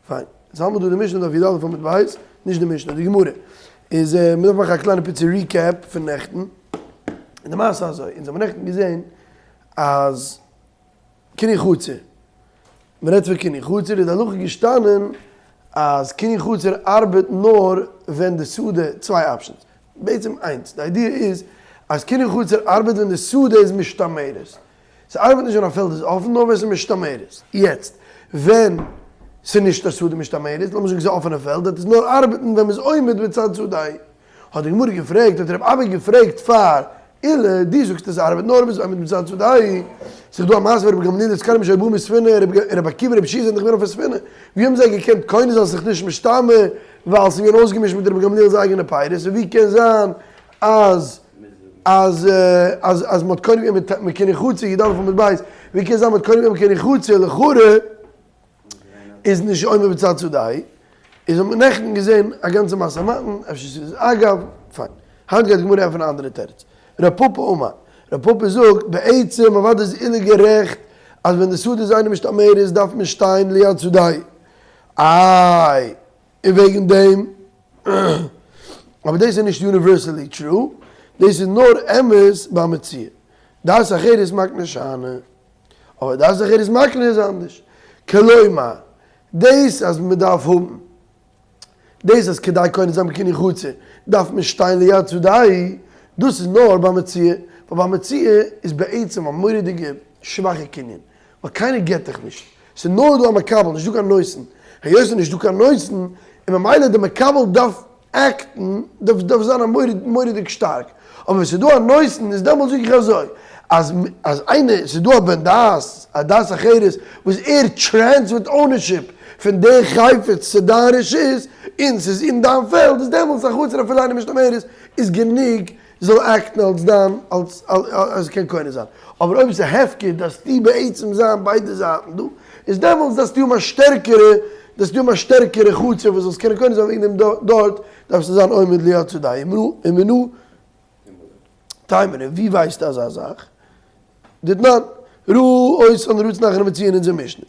פיין. יעצט האלט מיר דא די משנה דף י"א עמוד ב', נישט די משנה, די גמרא. איז מ'דארף מאכן א קליינע פיצי recap פון נעכטן. און די מעשה אזוי, אונז האבן נעכטן געזען אז קנין חצר, מ'רעדט פון קנין חצר, איז די הלכה געשטאנען אז קנין חצר ארבעט נאר ווען די שדה, צוויי options, בעצם איינס, די idea איז אז קנין חצר ארבעט ווען די שדה איז משתמרת, ס'ארבעט נישט ווען א פעלד איז אפן נאר ווען ס'איז משתמרת, יעצט ווען ס'איז נישט א שדה משתמרת, לאמיר זאגן ס'איז א אפענע פעלד, וועט עס נאר ארבעטן ווען מ'איז עומד בצד שדהו. האט די גמרא געפרעגט, האט רב אבא געפרעגט פאר עולא, דו זאגסט עס ארבעט נאר אויב מ'איז עומד בצד שדהו, ס'איז דא א מעשה ווי רבי גמליאל וזקנים שהיו באים מספינה, רבי עקיבא רבי יהושע זענען דאך געווען אויף א ספינה, ווי האבן זיי געקענט קונה זיין ס'איז נישט משתמר ווייל ס'איז געווען אויסגעמישט מיט רבי גמליאל'ס אייגענע פירות, און ווי קען זיין אז אז אז אז מ'האט קונה געווען מיט קנין חצר י"א עמוד ב', ווי קען זיין מ'האט קונה געווען מיט קנין חצר לכאורה איז נישט עומד בצד שדהו, איז האט מען נעכטן געזען א גאנצע משא ומתן, אפשר ס'איז אגב, פיין. היינט גייט די גמרא ענטפערן א אנדערע תירוץ. ר' פפא אמר, ר' פפא זאגט, בעצם אוודאי איז עולא גערעכט אז ווען די שדה איז אינה משתמרת דארף מען שטיין ליד שדהו. איי, און וועגן דעם, אבער דאס איז נישט universally true, דאס איז נאר אמת ביי מציאה. דעת אחרת מקנה שאני. אבער דעת אחרת מקנה איז אנדערש. כלומר, דאס אז מען דארף האבן, דאס אז כדי קונה זיין בקנין חצר דארף מען שטיין ליד שדהו, דאס איז נאר ביי מציאה, ווייל ביי מציאה איז בעצם א מורא'דיגע שוואכע קנין, ווייל קיינער געבט דיך נישט, ס'איז נאר דא א מקבל, נישט דא קיין נותן, היות ס'איז נישט דא קיין נותן, און ממילא די מקבל דארף act ן, דארף דארף זיין א מורא'דיג שטארק, אבער ווען ס'איז דא א נותן איז דעמאלטס זאג איך אזוי, אז אז איינער, ס'איז דא א בן דעת, א דעת אחרת, וואס ער transfer ט ownership פון די חפץ צו דיין רשות, און ס'איז אין דיין פעלד, איז דעמאלטס א חצר אפילו אינה משתמרת איז גענוג זאל act ן אלס דיין אלס אז קען קונה זיין, אבער אויב ס'איז הפקר דארפסטו בעצם זיין ביידע זייטן דא, איז דעמאלטס דארפסטו האבן א שטערקערע דארפסטו האבן א שטערקערע חצר וואס זאלסט קענען קונה זיין וועגן דעם דארט דארפסטו זיין עומד ליד שדהו ומנא תימרא ווי ווייסטו אזא זאך? דתנן, ראה אותן רצין אחר המציאה אין אונזער משנה.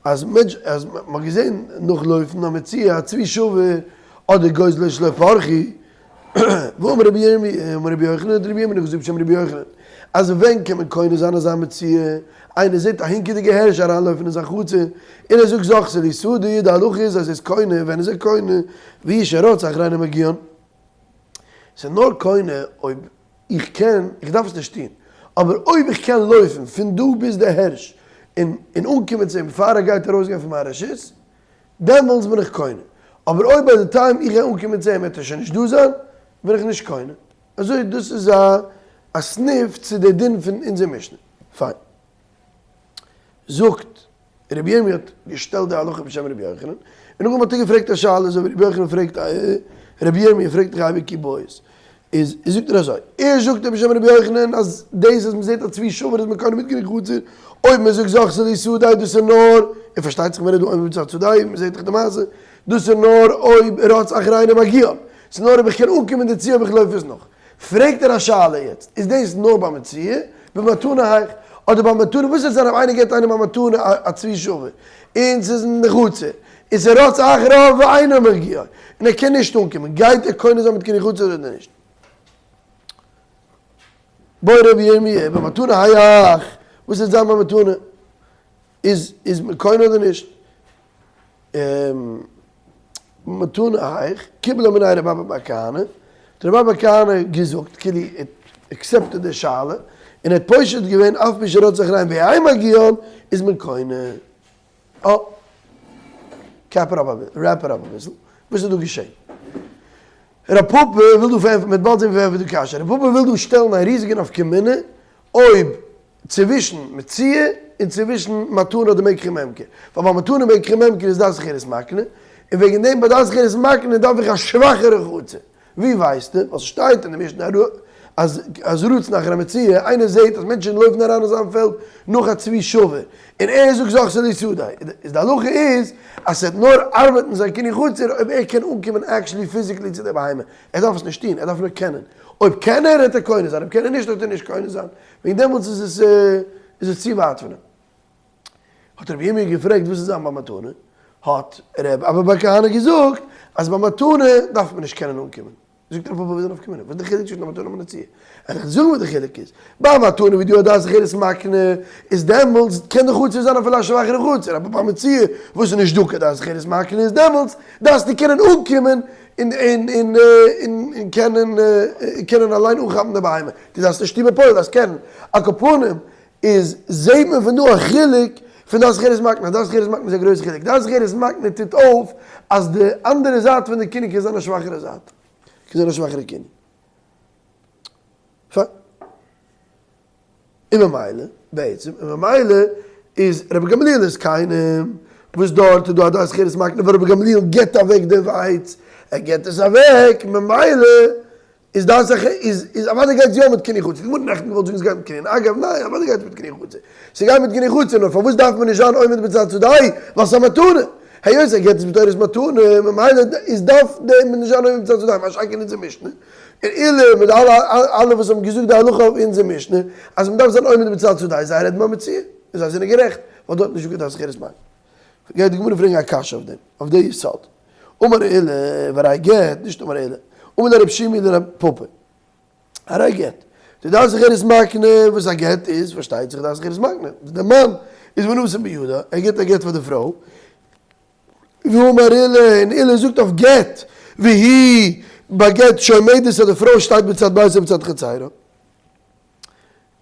אז מענטש אז מ'האט געזען נאכלויפן א מציאה א צבי שבור אדער גוזלות שלא פרחו, ואמר רבי ירמי' אמר רבי יוחנן האט רבי ירמי' נאכגעזאגט בשם רבי יוחנן אז ווען קען מען קונה זיין אזא מציאה, איינער זעט א הינקעדיגע הערש אריינלויפן אין זיין חצר און ער זאגט זכתה לי שדי, די הלכה איז אז ער איז קונה, ווען איז ער קונה? והוא שרץ אחר אינו מגיען. ס'איז נאר קונה אויב איך קען, איך דארף עס נישט טון, אבער אויב איך קען לויפן פון דא ביז די הערש און און אנקומען צו אים פאר ער גייט ארויסגיין פון מיין רשות, דעמאלטס בין איך קונה. אבער אויב ביי די time איך גיי אנקומען צו אים וועט ער שוין נישט דא זיין, בין איך נישט קונה. אזוי דאס איז א א סניף צו די דין פון אונזער משנה. פיין. זאגט רבי ירמי' האט געשטעלט די הלכה בשם רבי יוחנן, און נאכדעם האט ער געפרעגט א שאלה אזוי ווי רבי יוחנן פרעגט רבי ירמי' פרעגט דאך אייביג איבעיות, איז זאגט ער אזוי, ערשט זאגט ער בשם רבי יוחנן אז דאס אז מען זעט א צבי שבור איז מען קונה מיט קנין חצר, אויב מען זאגט זכתה לי שדי דאס איז נאר, און פארשטייט זיך מען רעדט דא עומד בצד שדהו, מען זעט דאך די מעשה, דאס איז נאר אויב רץ אחר אינו מגיען, ס'איז נאר אויב איך קען אנקומען דערצו אויב איך לויף עס נאך. פרעגט ער א שאלה יעצט, איז דאס נאר ביי מציאה, במתנה היאך? אדער ביי מתנה, וואס וועט זיין אויב איינער געבט איינעם א מתנה א צבי שבור, און ס'איז אין די חצר, און ס'רץ אחריו ואינו מגיע, און ער קען נישט אנקומען, גייט ער קונה זיין מיט קנין חצר אדער נישט? בעי רבי ירמי', במתנה היאך, וואס וועט זיין ביי מתנה? איז איז מען קונה אדער נישט? מתנה היאך, קיבלה מיניה רב אבא בר כהנא, האט רב אבא בר כהנא געזאגט, כאילו ער האט accepted די שאלה, און ער האט פושט געווען אף מי שרץ אחריהם ואין מגיען, איז מען קונה. אה. cap it up אביסל, wrap it up אביסל, וואס איז דא געשען? רב פפא וויל דא פארענטפערן, מ'וועט באלד זען ווי פארענטפערט די קשיא, רב פפא וויל דא שטעלן א ריזיגע נפקא מינה אויב צווישן מציאה און צווישן מתנה אדער מקח וממכר, ווייל ביי מתנה מקח וממכר איז דעת אחרת מקנה, און וועגן דעם ביי דעת אחרת מקנה דארף איך א שוואכערע חצר. ווי ווייסטו? ווייל ס'שטייט אין די משנה אז אז רצין אחר המציאה, איינער זעט אז מענטשן לויפן אריין אין זיין פעלד נאך א צבי שבור, און ער זאגט זכתה לי שדי, איז די הלכה איז אז ס'וועט נאר ארבעטן זיין קנין חצר אויב ער קען אנקומען actually physically צו די בהמה, ער דארף עס נישט טון, ער דארף נאר קענען. אויב קען ער וועט ער קונה זיין, אויב קען ער נישט וועט ער נישט קונה זיין. וועגן דעמאלטס איז עס איז עס צו ווייט פון אים. האט רבי ירמי' געפרעגט וואס איז זיין ביי מתנה? האט ר' אבא בר כהנא געזאגט אז ביי מתנה דארף מען נישט קענען אנקומען. זאגט רב פפא וואס איז די נפקא מינה? וואס איז די חילוק צווישן א מתנה און א מציאה? וועל איך זאגן וואס די חילוק איז. ביי מתנה ווי דא האט דעת חירות מקנה איז דעמאלטס קען די חצר זיין אפילו א שוואכערע חצר, אבער ביי מציאה וואס איז נישט דא קיין דעת חירות מקנה איז דעמאלטס דארפסטו קענען אנקומען און און און און קענען קענען אליין אנכאפן די בהמה. דו דארפסט נישט טון בפועל, דארפסט קענען. על כל פנים איז זעהט מען פון דא א חילוק פון דעת חירות מקנה, דעת חירות מקנה איז א גרויסע חילוק, דעת חירות מקנה טוט אויף אז די אנדערע זייט פון די קינוי קען זיין א שוואכערע זייט, קען זיין א שוואכערע קינוי. פיין. און ממילא, בעצם, און ממילא איז רבי גמליאל איז קיינעם, וואס דארט איז דא א דעת חירות מקנה וואס רבי גמליאל גיבט אוועק די ווייץ, ער גיבט עס אוועק, ממילא איז דיין זאך איז איז אוודאי גייט יא מיט קינוי חצר, די גמרא האט נעכטן געוואלט זאגן ס'גייט מיט קינוי, אגב ניין אוודאי גייט עס מיט קינוי חצר, ס'גייט מיט קינוי חצר נאר פארוואס דארף מען נישט זיין עומד בצד שדהו ווייל ס'איז א מתנה, היות ער געבט עס בתורת מתנה ממילא איז דארף מען נישט זיין עומד בצד שדהו, מה שאין כן אונזער משנה, און עולא מיט אלע אלע וואס האבן געזאגט די הלכה אויף אונזער משנה אז מ'דארף זיין עומד בצד שדהו זיי רעדן במציאה און זיי זענען גערעכט ווייל דארט איז נישטא קיין דעת חירות מקנה. גייט די גמרא פרעגן א קשיא אויף דעם אויף די יסוד. אמר עולא והרי גט, נישט אמר עולא, אמר ליה רב שימי לרב פפא, הרי גט, די דעת חירות מקנה וואס א גט איז, פארשטייט זיך דעת חירות מקנה, די מאן איז ונתן בידה, ער גיבט א גט פאר די פרוי, ואמר עולא, און עולא זאגט אויף גט, והיא בגט שעומדת אז די פרוי שטייט בצד ביתה ובצד חצירה.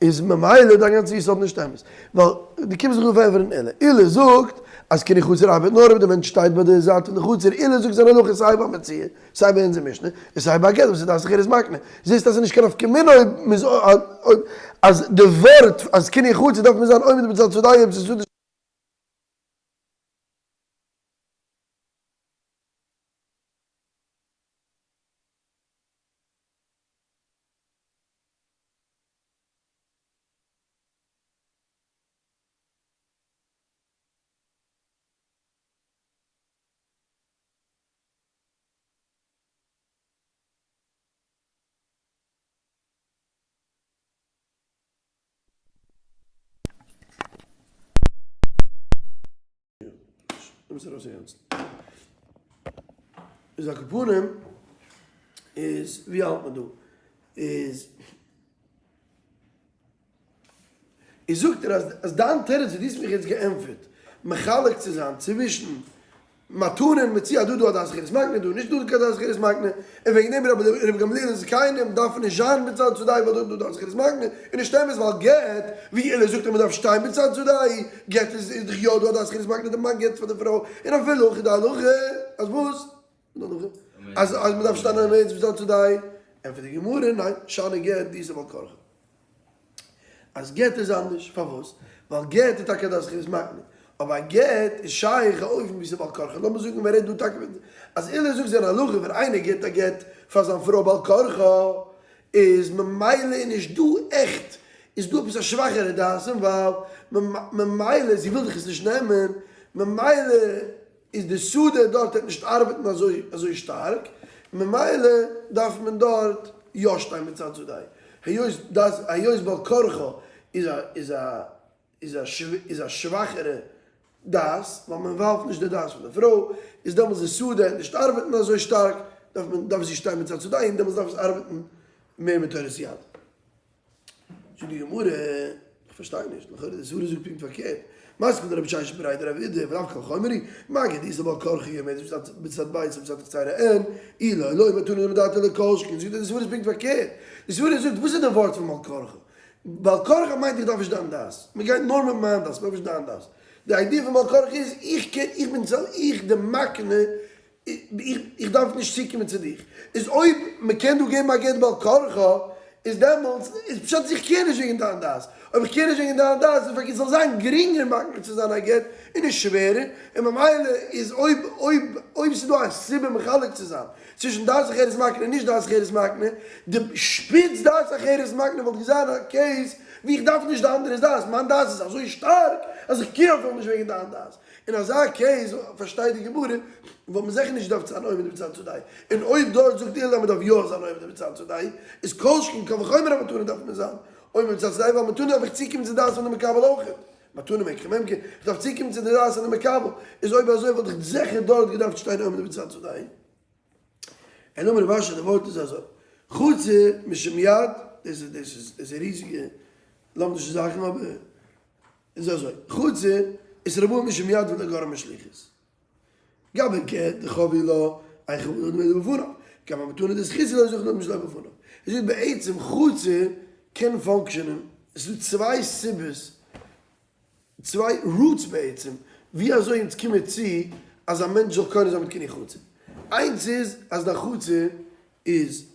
איז ממילא דיין גאנצע יסוד נישט אמת, ווייל דו קומסט זיך דא פארענטפערן עולא. עולא זאגט אז קינוי חצר ארבעט נאר אויב די מענטש שטייט ביי די זייט פון די חצר, עולא זאגט זיין הלכה סיי ביי מציאה, סיי ביי אונזער משנה, און סיי ביי גט וואס איז דעת חירות מקנה. זעסט אז ס'איז נישט קיין נפקא מינה אויב מ'איז אויב אז די ווארט אז קינוי חצר דארף מען זיין עומד בצד שדהו אויב ס'איז שדה. איז על כל פנים איז ווי האלט מען דא? איז איז זאגט ער אז אז דיין תירוץ וואס דו האסט מיך יעצט געענטפערט מחלק צו זיין צווישן מתנה און מציאה דא דא א דעת חירות מקנה דא נישט דא קיין דעת חירות מקנה און וועגן דעם רבי גמליאל זקנים דארפן נישט זיין בצד שדהו ווייל דא דא דעת חירות מקנה איז נישט אמת ווייל גט ווי עולא זאגט אז מען דארף שטיין בצד שדהו גט איז איז דאך יא דא א דעת חירות מקנה די מאן געבט פאר די פרוי און אפילו הכי די הלכה אז וואס? אז אז מען דארף שטיין עומד בצד שדהו ענטפערט די גמרא ניין שאני גט דאיתיה בעל כרחה. אז גט איז אנדערש, פארוואס? ווייל גט איז טאקע דעת חירות מקנה, אבער א גט איז שייך א אופן ווי ס'איז בעל כרחה, לאמיר זאגן מען רעדט דא טאקע פון אז עולא זאגט זיין הלכה ווען איינער געבט א גט פאר זיין פרוי בעל כרחה איז ממילא איז נישט דא עכט איז דא עפעס א שוואכערע דעת און ווייל ממילא זי וויל דאך עס נישט נעמען ממילא איז די שדה דארט וועט נישט ארבעטן אזוי אזוי שטארק, ממילא דארף מען דארט יא שטיין בצד שדהו, היות דאס היות בעל כרחו איז א איז א איז א איז א שוואכערע דעת, ווייל מען ווארפט נישט די דעת פון די פרוי, איז דעמאלטס די שדה וועט נישט ארבעטן אזוי שטארק, דארף מען דארף זי שטיין בצד שדהו און דעמאלטס דארף עס ארבעטן מער מיט תורת יד. זאגט די גמרא, איך פארשטיי נישט, לכאורה די סברא זאגט פונקט פארקערט, מתקיף לה רב ששת בריה דרב אידי ולאו קל וחומר הוא, מגט דאיתיה בעל כרחה היא עומדת בצד ביתה ובצד חצרה אין, אי לא לא מתנה דמדעתא לא כל שכן, זאגט ער די סברא איז פונקט פארקערט, די סברא זאגט וואס איז די ווארט פון בעל כרחה? בעל כרחה מיינט איך דארף נישט דיין דעת, מען גייט נאר מיט מיין דעת, מען דארף נישט דיין דעת, די idea פון בעל כרחה איז איך קען איך בין איך די מקנה איך דארף נישט צוקומען צו דיך, איז אויב מען קען דא געבן א גט בעל כרחו, איז דעמאלטס איז פשט אז איך care נישט וועגן דיין דעת, אויב איך care נישט וועגן דיין דעת איז פארקערט ס'זאל זיין גרינגער מקנה צו זיין א גט און נישט שווערער, און ממילא איז אויב אויב אויב ס'איז דא א סיבה מחלק צו זיין צווישן דעת אחרת מקנה און נישט דעת אחרת מקנה, די שפיץ דעת אחרת מקנה וואלט געזיין א case ווי איך דארף נישט די אנדערע'ס דעת, מיין דעת איז אזוי שטארק אז איך care אפילו נישט וועגן דיין דעת. אין אזא case פארשטייט די גמרא וואלט מען זיכער נישט געדארפט זיין עומד בצד שדהו, און אויב דארט זאגט עולא אז מען דארף יא זיין עומד בצד שדהו, איז כל שכן קל וחומר א מתנה דארף מען זיין עומד בצד שדהו, ווייל מתנה דארף איך צוקומען צו דעת פון די מקבל אויכעט. מתנה מקחי ממכר, איך דארף צוקומען צו די דעת פון די מקבל, איז אויב אזוי וואלט איך זיכער דארט געדארפט שטיין עומד בצד שדהו. אלא אמר רב אשי די ווארט איז אזוי, חצר משום יד, דאס איז דאס איז דאס איז ריזיגע לומדישע זאכן אבער איז אזוי, חצר איז רבו משום יד ולא גרע משליחות. גבי גט דחבי לה אין חייב אדם אלא בפניו, גבי מתנה דזכות לא זכין אדם שלא בפניו. עס איז בעצם חצר קען functionען, עס איז דא צוויי סיבות, צוויי routes בעצם, ווי אזוי אונז קומען צו אז א מענטש זאל קונה זיין מיט קנין חצר. איינס איז אז דיין חצר איז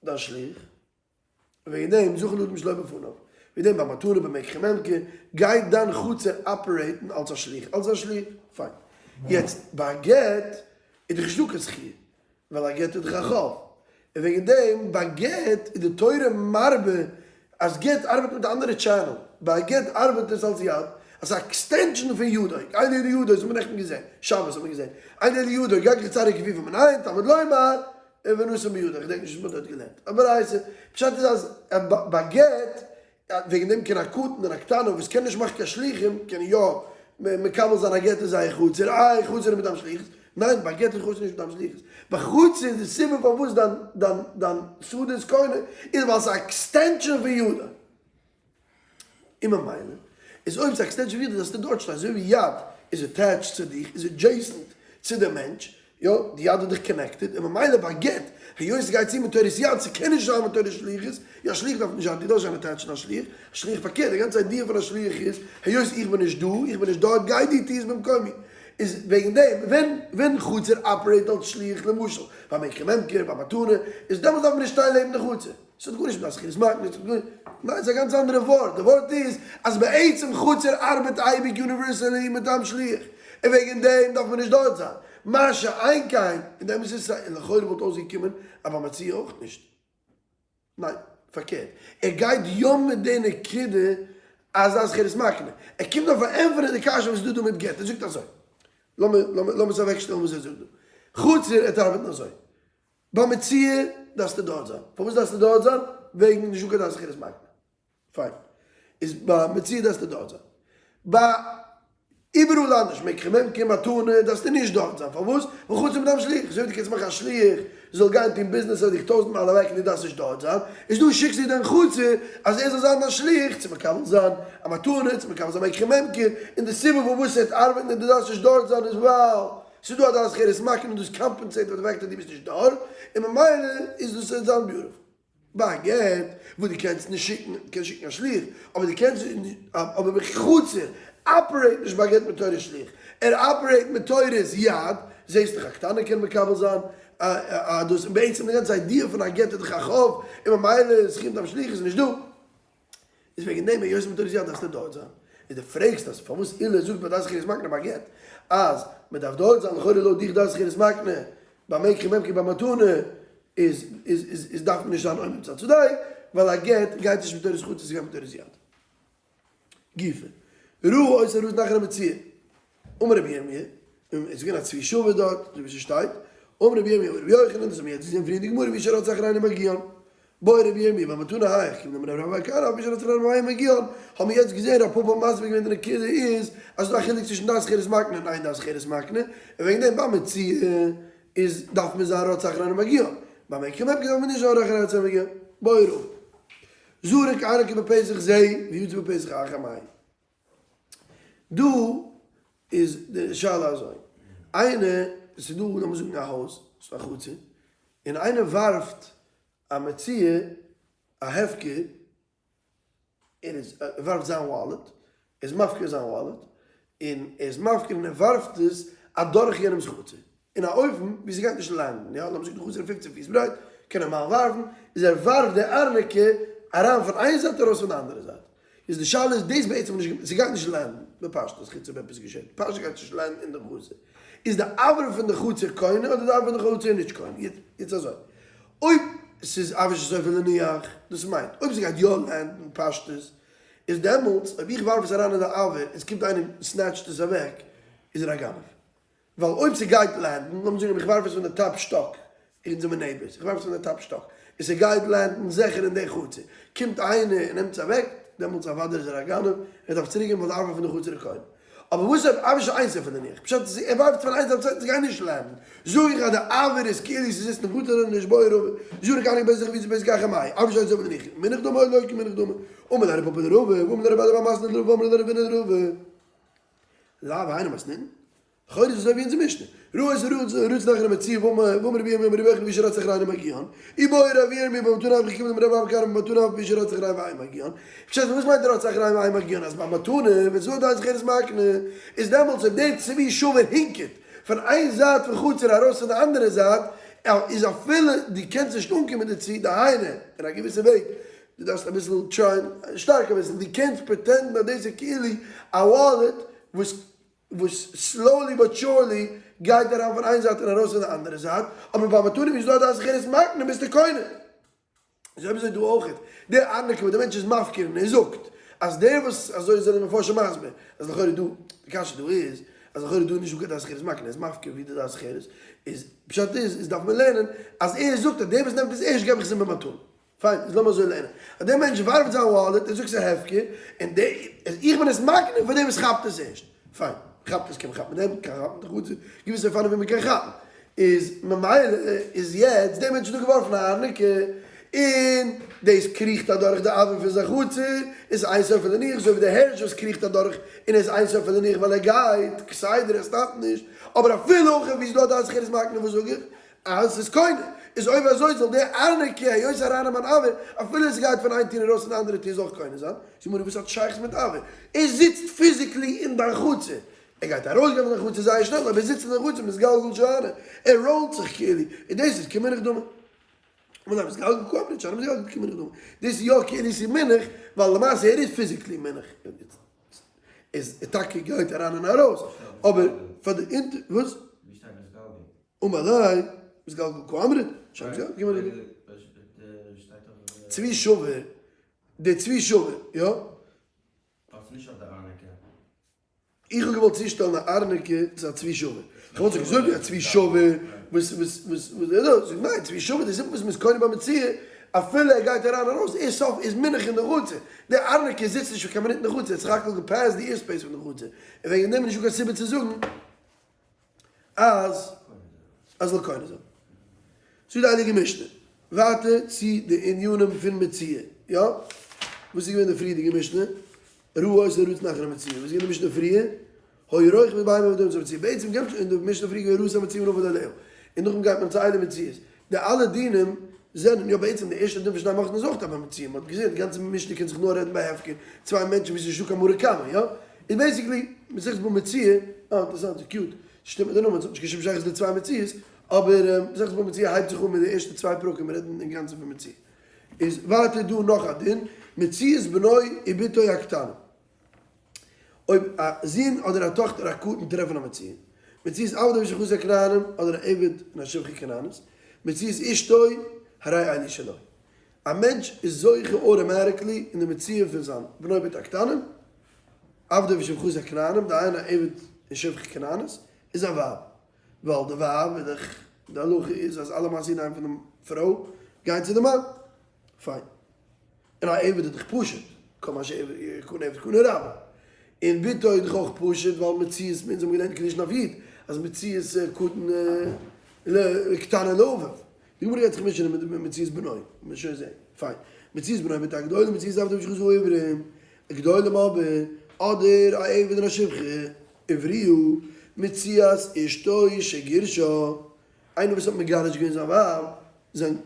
דיין שליח, וועגן דעם זכין לאדם שלא בפניו, וועגן דעם ביי מתנה במקח וממכר גייט דיין חצר operateן אלס א שליח, אלס א שליח, פיין. יעצט ביי א גט איז דאך נישטא קיין זכי', ווייל א גט איז דאך א חוב, און וועגן דעם ביי גט איז די תורה מרבה אז גט ארבעט מיט א אנדערע channel, ביי א גט ארבעט עס אלס יד, אלס א extension פון ידו, אין אלא ידו, דאס האט מען נעכטן געזען, שבת האט מען געזען, אין אלא ידו, גג חצרו כפיפו מנין, תלמוד לומר, ונתן בידו, איך געדענק נישט וואס מען האט דארט געלערנט, אבער הייסע, פשט איז אז ביי גט, וועגן דעם קען א קטן און א קטנה וואס קען נישט מאכן קיין שליחים, קען יא מקבל זיין א גט אין זייער חצר, איי חצר איז מטעם שליחות, ניין ביי גט איז חצר נישט מטעם שליחות, ביי חצר איז די סיבה פארוואס דיין דיין דיין שדה איז קונה, איז ווייל ס'איז א extension פון ידו. און ממילא איז אויב ס'איז א extension פון ידו דארפסטו דארט שטיין, אזוי ווי יד איז attached צו דיך, איז adjacent צו די מענטש, יא, די יד איז דאך connected, און ממילא ביי גט, היות ס'גייט צו מיט תורת יד, ס'קען נישט זיין מיט תורת שליחות, יא א שליח דארף נישט זיין, דו דארפסט זיין attached צו א שליח, א שליח פארקערט, די גאנצע idea פון א שליח איז, היות איך בין נישט דא, איך בין נישט דארט, גיי דו טו עס במקומי. איז וועגן דעם, ווען ווען חצר operate אלס שליח, למשל, ביי מקח וממכר, ביי מתנה, איז דעמאלס דארף מען נישט שטיין לעבן די חצר. ס'האט גארנישט מיט א שכירות מקנה, ס'האט גארנישט, ניין ס'איז א גאנץ אנדערע ווארט, די ווארט איז אז בעצם חצר ארבעט אייביג universally מטעם שליח, און וועגן דעם דארף מען נישט דארט זיין, מה שאין כן, אין דעם איז עס, און לכאורה וואלט אויסגעקומען אז ביי מציאה אויך נישט, ניין, פארקערט, ער גייט יא מיט די נקודה אז א שכירות מקנה, ער קומט דא פארענטפערן די קשיא וואס איז דא דא מיט גט, ער זאגט אזוי, לאמיר לאמיר עס אוועקשטעלן וואס ער זאגט דא, חצר עט ארבעטן אזוי, ביי מציאה דארפסטו דארט זיין. פארוואס דארפסטו דארט זיין? וועגן נישט דא קיין דעת שכירות מקנה. פיין. איז ביי מציאה דארפסטו דארט זיין. ביי איבעראל אנדערש, מקח וממכר, מתנה, דארפסטו נישט דארט זיין. פארוואס? ווייל חוץ מיט דיין שליח. אזוי ווי דו קענסט מאכן א שליח זאל גיין טון ביזנעס פאר דיך טויזנט מייל אוועק און דו דארפסט נישט דארט זיין. איז דא שיקסטו דיין חצר אז ער זאל זיין דיין שליח צו מקבל זיין א מתנה, צו מקבל זיין מקח וממכר. און די סיבה פארוואס ער וועט ארבעטן און דו דארפסט נישט דארט זיין איז ווייל. ס'איז דא א דעת חירות מקנה און דאס compensate פאר די fact אז דו ביסט נישט דארט, און ממילא איז דאס זיין beautiful. ביי א גט וואס דו קענסט נישט שיקן, דו קענסט שיקן א שליח, אבער דו קענסט נישט, אבער בחצר operate נישט ביי גט מיט תורת שליח, ער operate מיט תורת יד, זעסט דאך א קטנה קען מקבל זיין א דאס, און בעצם די גאנצע idea פון א גט איז דאך א חוב, און ממילא זכי' מיט א שליח איז נישט דא. איז וועגן דעם היות מיט תורת יד דארפסטו דארט זיין, איז דו פרעגסט אז פארוואס עולא זאגט ביי דעת חירות מקנה ביי גט אז מען דארף דארט זיין לכאורה לויט דיך דעת חירות מקנה ביי מקח וממכר ביי מתנה איז איז איז איז דארף מען נישט זיין עומד בצד שדהו ווייל א גט גייט נישט מיט תורת חצר ס'גייט מיט תורת יד. גופא. ראה עושה רעות נאכן המציאה. אמר רבי ירמי', און עס איז געווען א צבי שווה דארט, אזוי ווי ס'שטייט, אמר רבי ירמי' אמר רבי יוחנן, דאס האבן מיר יעצט געזען פריער אין די גמרא, מי שרצה אחרינו מגיען. בעי רבי ירמי' במתנה היאך, כיון דאמר רב אבא כהנא, מי שרצה אחרינו אין מגיען, האבן מיר יעצט געזען רב פפא האט מסביר געווען די נקודה איז, אז ס'איז דא א חילוק צווישן דעת חירות מקנה און אין דעת חירות מקנה, און וועגן דעם ביי מציאה איז דארף מען זיין רצה אחרינו מגיען, ביי מקח וממכר דארף מען נישט זיין רצה אחרינו מגיען. בעי רבא. זרק ארנקי בפתח זה ויצא בפתח אחר מהו. דא איז די שאלה אזוי, איינער, ס'איז דא לאמיר זאגן א הויז, ס'איז דא א חצר, און איינער ווארפט א מציאה, א הפקר, ער איז, ער ווארפט זיין wallet, ער איז מפקיר זיין wallet, און ער איז מפקיר און ער ווארפט עס אדורך יענעמ'ס חצר. אין א אופן ווי ס'גייט נישט land ן, יא, לאמיר זאגן די חצר איז פופצן פיס ברייט, קען ער נארמאל ווארפן, איז ער ווארפט די ארנקי אריין פון איין זייט ארויס פון די אנדערע זייט. איז די שאלה איז דאס בעצם נישט, ס'גייט נישט land ן, בפשטות, חוץ אויב עפעס געשעט, פשטות גייט נישט land ן אין די חצר. איז די אויר פון די חצר קונה אדער די אויר פון די חצר נישט קונה? יעצט אזוי, אויב ס'איז אויר שסופו להניח, דאס מיינט, אויב ס'גייט יא land ן פשטות, איז דעמאלטס אויב איך ווארף עס אריין אין די אויר און ס'קומט איינער און snatch ט עס אוועק, איז ער א גנב. ווייל אויב ס'גייט land ן, לאמיר זאגן איך ווארף עס פון די top שטאק, אונז זעמיר neighbors, איך ווארף עס פון די top שטאק, און ס'גייט land ן זיכער אין די חצר, קומט איינער און נעמט עס אוועק, דעמאלטס אוודאי איז ער א גנב, ער דארף צוריק געבן ווייל די אויר פון די חצר איז קונה. אבער וואס אויב אויר שאין סופו להניח? פשט איז ער ווארפט פון איין זייט צום צווייטן ס'גייט נישט landen. זאג איך אז די אויר איז כאילו ס'זיצט אין חצר און נישט בוער אויר, זרק ארנקי בית זכר ויצא בית גחר מאי, אויר שאין סופו להניח, מונח דמי לא כמונח דמי. אמר ליה רב פפא לרבא, ואמר ליה רב אדא בר מתנא לרבא ואמר ליה רב הונא לרבא. לאו היינו מתנינן. לכאורה איז אזוי ווי אונזער משנה, ראה את הרצון אחר המציאה ואמר רבי ירמי' אמר רבי יוחנן מי שרץ אחרינו מגיען, איבעיא רבי ירמי' במתנה אף חכמים דאמרי רב כהנא במתנה אף מי שרץ אחרינו ואין מגיען, פשט וואס מיינט רץ אחרינו ואין מגיען אז ביי מתנה ווען ס'איז דא דעת אחרת מקנה איז דעמאלטס אויב דער צבי שבר הינקעט פון איין זייט פון חצר ארויס פון די אנדערע זייט איז אפילו דו קענסט נישט אנקומען דערצו דהיינו אין א געוויסע וועג דו דארפסט אביסל try ען שטארק אביסל דו קענסט pretend ן אז דאס איז כאילו א wallet וואס וואס slowly but surely גייט אריין פון איין זייט און ארויס פון די אנדערע זייט, אבער ביי מתנה ווי ס'איז דא א דעת אחרת מקנה ביסטו קונה. איז אויב אזוי דא אויכעט, די ארנקי וואס די מענטש איז מפקיר און ער זאגט אז דער וואס, אזוי זענען מפרשים מסביר, אז לכאורה דא, די קשיא דא איז, אז לכאורה דא איז נישטא קיין דעת אחרת מקנה, ער איז מפקיר ווי די דעת אחרת, איז פשט איז, איז דארף מען לערנען אז ער זאגט אז דער וואס נעמט עס ערשט געב איך עס אים במתנה. פיין, איז לאמיר אזוי לערנען, אז דער מענטש ווארפט זיין wallet, ער זאגט ס'איז הפקר, און דער, איך בין עס מקנה פאר דעם וואס כאפט עס ערשט. פיין, כאפט עס קען מען כאפן מיט דעם, קען כאפן מיט די חצר, געוויסע אופנים ווי מען קען כאפן. איז ממילא איז יעצט דער מענטש האט דא געווארפן א ארנקי, און דאס קריכט אדורך די אויר פון זיין חצר, איז אין סופו להניח, אזוי ווי דער הערש וואס קריכט אדורך און ער איז אין סופו להניח ווייל ער גייט כסדר ער stop ט נישט, אבער אפילו הכי ווי איז דא א דעת אחרת מקנה וואס זאג איך? אז ס'איז קונה, איז אויב אזוי זאל דער ארנקי היות אריין אין מיין אויר, אפילו עס גייט פון איין טיר ארויס אין די אנדערע טיר זאל אויך קונה זיין, זאג מיר וואס האט שייכות מיט אויר? ער זיצט physically אין דיין חצר, ער גייט ארויסגיין פון דיין חצר זייער שנעל, אבער ער זיצט אין דיין חצר מתגלגל שאני, ער roll ט זיך כאילו, און דאס איז כמונח דמי. אמר ליה מתגלגל קאמרת שאני מתגלגל כמונח דמי. דאס איז יא כאילו ס'איז מונח, ווייל למעשה ער איז physically מונח. איז טאקע גייט אריין און ארויס, אבער פאר די אונטער, וואס? ווי שטייט מתגלגל? אמר ליה, מתגלגל קאמרת, שאני מתגלגל כמונח. צבי שבר, די צבי שבר, יא? איך האב געוואלט צושטעלן א ארנקי צו א צבי שבר. איך וואלט זיך געזאגט ווי א צבי שבר, וואס וואס וואס וואס איז דאס? זאג ניין, צבי שבר די סיבה וואס מ'איז קונה במציאה, אפילו ער גייט אריין ארויס, ער סוף איז מונח אין די חצר. די ארנקי זיצט נישט פאר קיין מינוט אין די חצר, ער האט סך הכל גע pass ט די airspace פון די חצר. און וועגן דעם איז נישטא קיין סיבה צו זאגן אז ער זאל קונה זיין. זאגט די הייליגע משנה ווייטער צו די ענינים פון מציאה, יא? וואס איז געווען די פריערדיגע משנה? ראה אותו רץ אחר המציאה, וואס איז געווען די משנה פריער? היה רוכב בבהמה ודומץ המציאה, בעצם געבט אין די משנה פריער געווען ראתה המציאה ונפל עליה, און נאכדעם גייט מען צו אלו מציאות, די אלע דינים זענען, יא בעצם די ערשטע דין פון שני מוכסין איז אויך ביי מציאה, מען האט געזען די גאנצע משנה קען זיך נאר רעדן ביי הפקר, צוויי מענטשן וואו ס'איז נישטא קיין מרא קמא, יא? איז basically, מסכת בבא מציעא, אה אינטערעסאנט ס'איז cute, ס'שטימט מיט די נאמען, ס'האט נישט קיין שום שייכות די צוויי מציאות, אבער מסכת בבא מציעא הייבט זיך אן מיט די ערשטע צוויי פרקים רעדן אינגאנצן פון מציאה. איז ווייטער דא נאך א דין, מציאת בנו ובתו הקטנה. אויב א זון אדער א טאכטער א קטן טרעפן א מציאה, מציאת עבדו ושפחתו הכנענים אדער א עבד און א שפחה כנענית, מציאת אשתו הרי אלו שלו. א מענטש איז זוכה automatically אין די מציאה פון זיין בנו ובתו הקטנים, עבדו ושפחתו הכנענים, דהיינו א עבד און שפחה כנענית, איז א ווייב. ווייל די ווייב איז דאך, די הלכה איז אז אלע מעשי ידיים פון די פרוי גייען צו די מאן. פיין. און א עבד איז דאך פשוט, כל מה שקנה עבד קנה רבו. און בתו איז דאך אויך פשוט ווייל מציאת, אונז האבן געלערנט קידושין אויף איד, אז מציאת קטן קטנה לאביו. די גמרא גייט זיך מישען מיט מציאת בנו, מ'וועט שוין זעהן. פיין. מציאת בנו ובתו הגדולים, מציאת עבדו ושפחתו העברים, גדולים אבער, אדער א עבד און א שפחה עבריה, מציאת אשתו שגירשה, איינער וואס האט מגרש געווען זיין ווייב,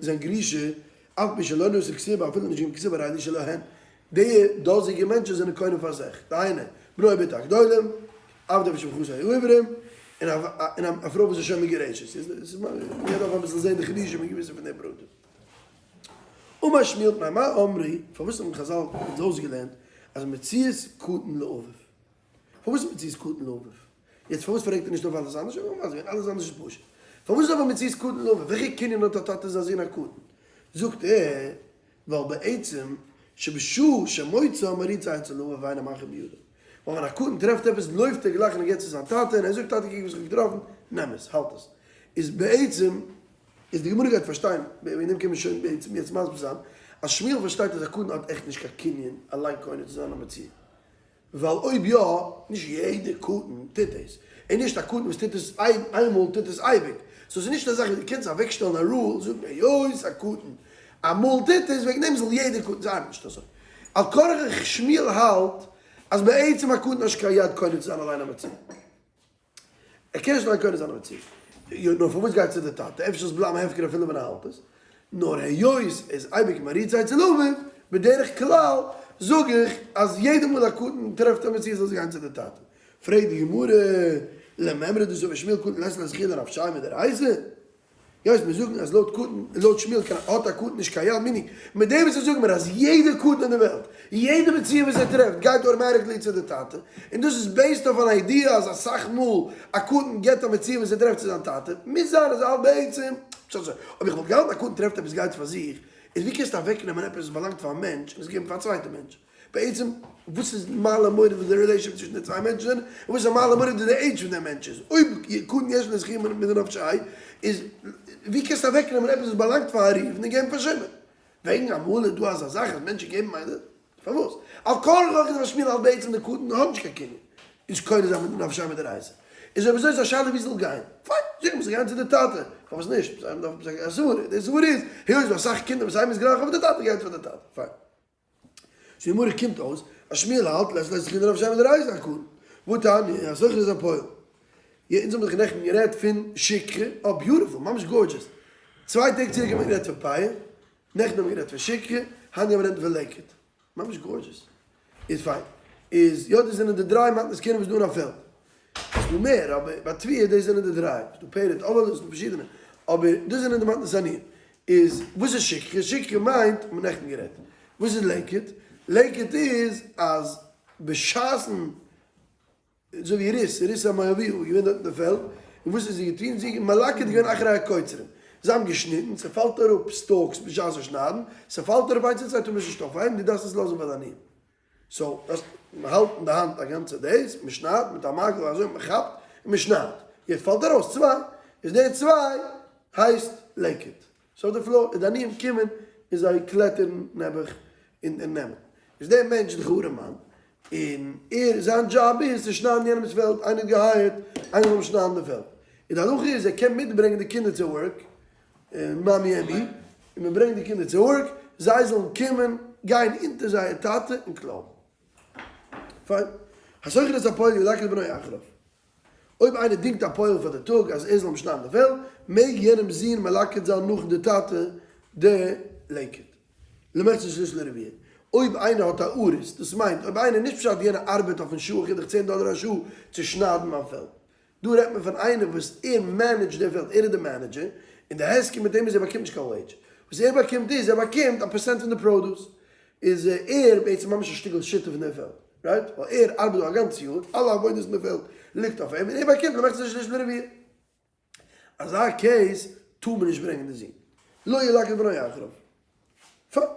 זיין גרושה, אף על פי שלא נתן כתובה, אפילו נישט געגעבן כתובה, הרי אלו שלהן, די דאזיגע מענטשן זענען קונה פאר זיך, דהיינו, בנו ובתו הגדולים, עבדו ושפחתו העברים, און א פרוי וואס איז שוין מגורשת. מ'דארף אביסל זען די חידושים אין געוויסע פון די פרטים. אמר שמואל מפני מה אמרו, פארוואס האבן חזל אונז אויסגעלערנט אז מציאת קטן לאביו? פארוואס איז מציאת קטן לאביו? יעצט פארוואס פרעגט ער נישט אויף אלעס אנדערש? איך וועל מסביר זיין, אלעס אנדערש איז פשוט. פארוואס איז אבער מציאת קטן לאביו? וועלכע קנין האט א טאטע זיין זון א קטן? זאגט ער, ווייל בעצם שבשעה שמוצא מריצה אצל אביו ואינו מאחר בידו. ווייל ווען א קטן טרעפט עפעס לויפט ער גלייך און ער געבט צו זיין טאטע און ער זאגט טאטע קוק וואס איך האב געטראפן, נעם עס, האלט עס. איז בעצם איז די גמרא גייט פארשטיין, וועגן דעם קען מען שוין בעצם יעצט מסביר זיין, אז שמואל פארשטייט אז א קטן האט עכט נישט קיין קנין אליין קונה צו זיין א מציאה. ווייל אויב יא, נישט יעדע קטן טוט דאס, און נישט א קטן וואס טוט עס איינמאל טוט עס אייביג, so ס'איז נישט א זאך ווי דו קענסט אוועקשטעלן א rule זאגן היות א קטן אמאל טוט עס וועגן דעם זאל יעדע קטן, ס'ארבעט נישט אזוי. על כרחך שמואל האלט אז בעצם א קטן האט נישט קיין יד קונה צו זיין אליין א מציאה. ער קען נישט אליין קונה זיין א מציאה. יא, נאר פארוואס גייט צו די טאטע? אפשר איז בלייבן הפקר אפילו ווען ער האלט עס. נאר היות ער איז אייביג מעריץ אצל אביו, בדרך כלל זאג איך אז יעדע מאל א קטן טרעפט א מציאה זאל עס גיין צו די טאטע. פרעגט די גמרא, למימרא דסבר שמואל קטן לית ליה זכיה לנפשיה מדאורייתא? גייסט מיר זאגן אז לויט קטן, לויט שמואל קען האט א קטן נישט קיין יד מיני, מיט דעם וואס זיי זאגן מיר אז יעדע קטן אין די וועלט, יעדע מציאה וואס ער טרעפט גייט automatically צו די טאטע, און דאס איז based אויף אן idea אז אסאך מאל א קטן געבט א מציאה וואס ער טרעפט צו זיין טאטע, מוז זיין אז ער האלט בעצם, נישט אזוי, אויב איך וואלט געהאלטן א קטן טרעפט עפעס גייט פאר זיך, איז ווי קענסטו אוועקנעמען עפעס וואס באלאנגט פאר א מענטש און עס געבן פאר א צווייטע מענטש? בעצם וואס איז מעלה מוריד וואס די relationship צווישן די צוויי מענטשן זענען, און וואס איז מעלה מוריד וואס די עידזש פון דעם מענטש איז, אויב קטן יש לו זכיה מדנפשיה איז ווי קענסטו אוועקנעמען עפעס וואס באלאנגט פאר א ראובן און געבן פאר שמעון? וועגן אמאל איז דא אזא זאך אז מענטשן געבן מיינע, פארוואס? על כרחך איז משמיע אז בעצם די קטן האט נישט קיין קנין, איז קונה זיין מדנפשיה מדאורייתא, איז אויב אזוי איז א שאלה ווי זאל גיין, פיין, זיכער מוז ער גיין צו די טאטע, פארוואס נישט, זיי האבן דאך א סברה, די סברה איז היות דא אסאך קינדער וואס הייבן עס גלייך אויף די טאטע גייט פאר די טאטע, פיין. ס'איז גמרא קומט אויס אז שמואל האלט לית ליה זכיה לנפשיה מדאורייתא הקטן. והתניא, השוכר את הפועל. יא אונז האבן זיך נעכטן גערעדט פון שכחה, אה beautiful, ממש gorgeous. צוויי טעג צוריק האט מען גערעדט פון פאה, נעכטן האבן מיר גערעדט פון שכחה, היינט גייען מיר רעדן פון לקט. ממש gorgeous. איז פיין. איז יא דאס זענען די דריי מתנות כהונה וואס איז דא אין א פעלד. ס'איז דא מער אבער ביי תבואה דאס זענען די דריי. ס'איז דא פירות עוללות, ס'איז דא פארשידענע. אבער דאס זענען די מתנות עניים. איז וואס איז שכחה? שכחה מיינט, האט מען נעכטן גערעדט. וואס איז לקט? לקט איז אז בשעת'ן, אזוי ווי רות, רות המואביה איז געווען דארט אין די פעלד, און וואס האט זי געטון? זי איז מלקט געווען אחרי הקוצרים. זיי האבן געשניטן, ס'פאלט אראפ stalks בשעת'ן שניידן, ס'פאלט אראפ איינס און צוויי טאר מען עס נישט אויפהייבן, דו דארפסט עס לאזן פאר די עניים. so, דאס, מען האלט אין די האנט א גאנצע דאס, מען שניידט מיט א מאגל אזוי, מען כאפט און מען שניידט. יעצט פאלט ארויס צוויי, איז די צוויי הייסט לקט. so די floor, איז די עניים קומען און זיי קלעטערן נעבעך און און נעמען. איז דער מענטש דאך ארעמאן, און ער, זיין דזשאב איז צו שניידן יענעמ'ס פעלד, איינער האט געהייערט איינער זאל אים שניידן די פעלד. און די הלכה איז ער קען מיטברענגען די קינדער צו work, מאמי אמי, און מען ברענגט די קינדער צו work, זיי זאלן קומען גיין אונטער זייער טאטע און קלויבן. פיין. השוכר את הפועל ילקט בנו אחריו. אויב איינער דינגט א פועל פאר די טאג אז ער זאל אים שניידן די פעלד, מעג יענעמ'ס זון מלקט זיין נאך די טאטע די לקט. למחצה שליש לרביע. אויב איינער האט א אריס, דאס מיינט אויב איינער, נישט פשט יענער ארבעט אויפן שעה, איך גיב דיך צען דאלער א שעה צו שניידן מיין פעלד. דא רעדט מען פון איינער וואס ער manage ט די פעלד, ער איז די manager, און די הסכם מיט אים איז ער באקומט נישט קיין וועידזש, וואס ער באקומט איז ער באקומט א פערסענט פון די produce, איז ער בעצם ממש א שטיקל שותף אין די פעלד, right? ווייל ער ארבעט דא א גאנץ יאר, אלע עבודות אין די פעלד ליגט אויף אים, און ער באקומט למחצה שליש לרביע. אזא case טאר מען נישט ברענגען די זון, לא ילקט בנו אחריו. פיין.